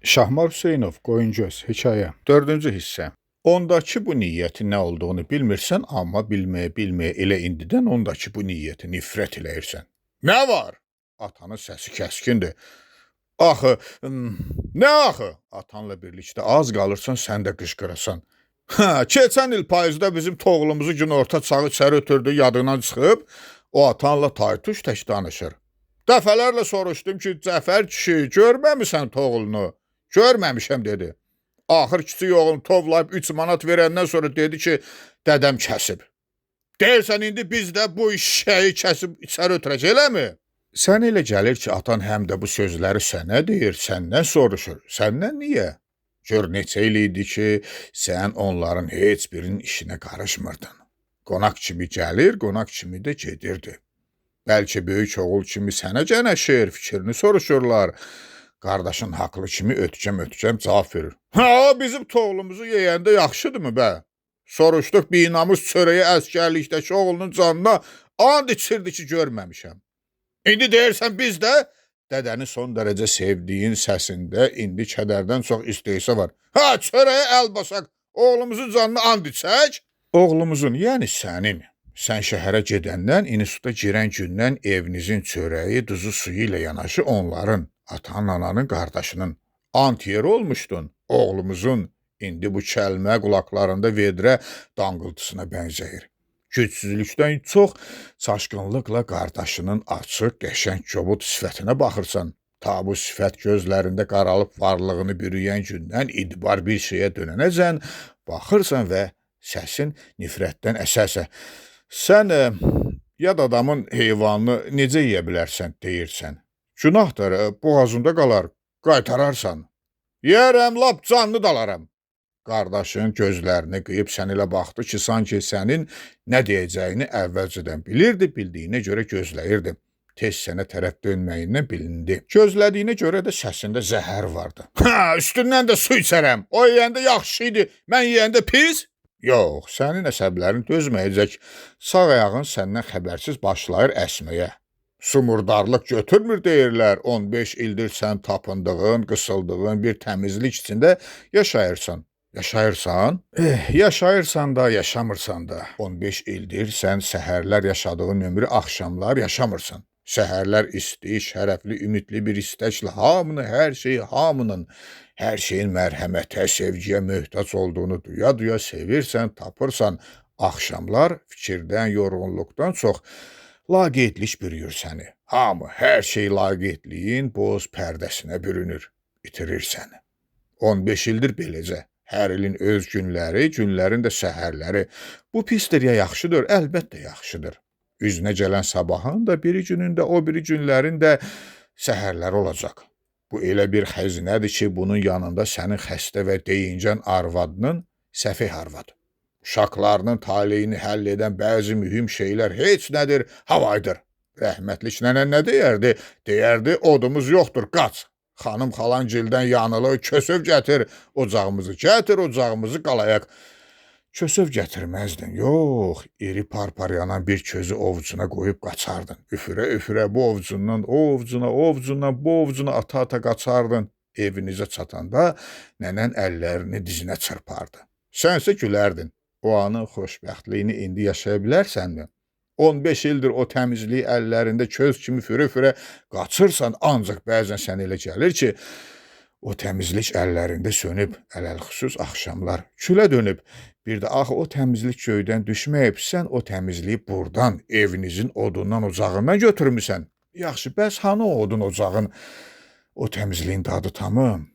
Şahmar Hüseynov, Qoyungöz, hekayə. Dördüncü hissə. Ondakı bu niyyətin nə olduğunu bilmirsən, amma bilməyə-bilməyə elə indidən ondakı bu niyyəti nifrət eləyirsən. Nə var? Atanın səsi kəskindir. Axı, nə axı? Atanla birlikdə az qalırsan, sən də qışqırasan. Hə, keçən il payızda bizim toğlumuzu günorta çağı içəri ötürdü, yadından çıxıb, o atanla taytuş tək danışır. Dəfələrlə soruşdum ki, Cəfər kişi, görməmisən toğlunu? Görməmişəm, dedi. Axır kiçik oğlum tovlayıb 3 manat verəndən sonra dedi ki, dədəm kəsib. Deyirsən, indi biz də bu şəyi kəsib içəri ötürəcək, eləmi? Sən elə gəlir ki, atan həm də bu sözləri sənə deyir, səndən soruşur. Səndən niyə? Gör neçə il idi ki, sən onların heç birinin işinə qarışmırdın. Qonaq kimi gəlir, qonaq kimi də gedirdi. Bəlkə böyük oğul kimi sənə cənəşir, fikrini soruşurlar. Qardaşın haqlı kimi ötkəm-ötkəm cavab verir. Hə, o bizim toğlumuzu yeyəndə yaxşıdırmı bə? Soruşduq binamus çörəyi əskərlikdəki oğlunun canına and içirdi ki, görməmişəm. İndi deyirsən biz də dədəni son dərəcə sevdiyin səsində indi kədərdən çox istehza var. Ha, çörəyə əl basaq, oğlumuzun canına and içək. Oğlumuzun, yəni sənin. Sən şəhərə gedəndən, instituta girən gündən evinizin çörəyi, duzu, suyu ilə yanaşı onların, atanın, ananın, qardaşının ant yeri olmuşdun. Oğlumuzun indi bu kəlmə qulaqlarında vedrə danqıltısına bənzəyir. Gücsüzlükdən çox çaşqınlıqla qardaşının açıq, qəşəng, kobud sifətinə baxırsan. Ta bu sifət gözlərində qaralıb varlığını bürüyən gündən itibar bir şeyə dönənəcən baxırsan və səsin nifrətdən əsə-əsə. Sən yad adamın heyvanını necə yeyə bilərsən, deyirsən. Günahdır, boğazında qalar, qaytararsan. Yeyərəm, lap canını dalaram. Qardaşın gözlərini qıyıb sən elə baxdı ki, sanki sənin nə deyəcəyini əvvəlcədən bilirdi, bildiyinə görə gözləyirdi. Tez sənə tərəf dönməyindən bilindi. Gözlədiyinə görə də səsində zəhər vardı. Hə, üstündən də su içərəm. O yeyəndə yaxşı idi, mən yeyəndə pis? Yox, sənin əsəblərin dözməyəcək. Sağ ayağın səndən xəbərsiz başlayır əsməyə. Su murdarlıq götürmür deyirlər. 15 ildir sən tapındığın, qısıldığın bir təmizlik içində yaşayırsan. Yaşayırsan? Yaşayırsan da, yaşamırsan da. 15 ildir sən səhərlər yaşadığın ömrü axşamlar yaşamırsan. Səhərlər isti, şərəfli, ümidli bir istəklə hamını, hər şeyi, hamının, hər şeyin mərhəmətə, sevgiyə möhtac olduğunu duya-duya sevirsən, tapırsan. Axşamlar fikirdən, yorğunluqdan çox laqeydlik bürüyür səni. Hamı, hər şey laqeydliyin boz pərdəsinə bürünür, itirir səni. 15 ildir beləcə. Hər ilin öz günləri, günlərin də səhərləri. Bu pisdir ya yaxşıdır? Əlbəttə yaxşıdır. Üzünə gələn sabahın da, biri günün də, o biri günlərin də səhərləri olacaq. Bu elə bir xəzinədir ki, bunun yanında sənin xəstə və deyincən arvadının, səfeh arvad, uşaqlarının taleyini həll edən bəzi mühüm şeylər heç nədir, havaydır. Rəhmətlik nənə nə deyərdi? Deyərdi, odumuz yoxdur, qaç. Xanım xalancildən yanılı kösöv gətir, ocağımızı gətir, ocağımızı qalayaq. Kösöv gətirməzdin, yox, iri parpar yanan bir közü ovcuna qoyub qaçardın. Üfürə-üfürə bu ovcundan o ovcuna, o ovcundan bu ovcuna ata-ata qaçardın. Evinizə çatanda nənən əllərini dizinə çırpardı. Sənsə gülərdin. O anın xoşbəxtliyini indi yaşaya bilərsənmi? 15 ildir o təmizliyi əllərində köz kimi fürə-fürə qaçırsan, ancaq bəzən sənə elə gəlir ki, o təmizlik əllərində sönüb, ələlxüsus axşamlar külə dönüb. Bir də axı o təmizlik göydən düşməyib, sən o təmizliyi burdan, evinizin odundan, ocağından götürmüsən. Yaxşı, bəs hanı o odun, ocağın, o təmizliyin dadı tamı?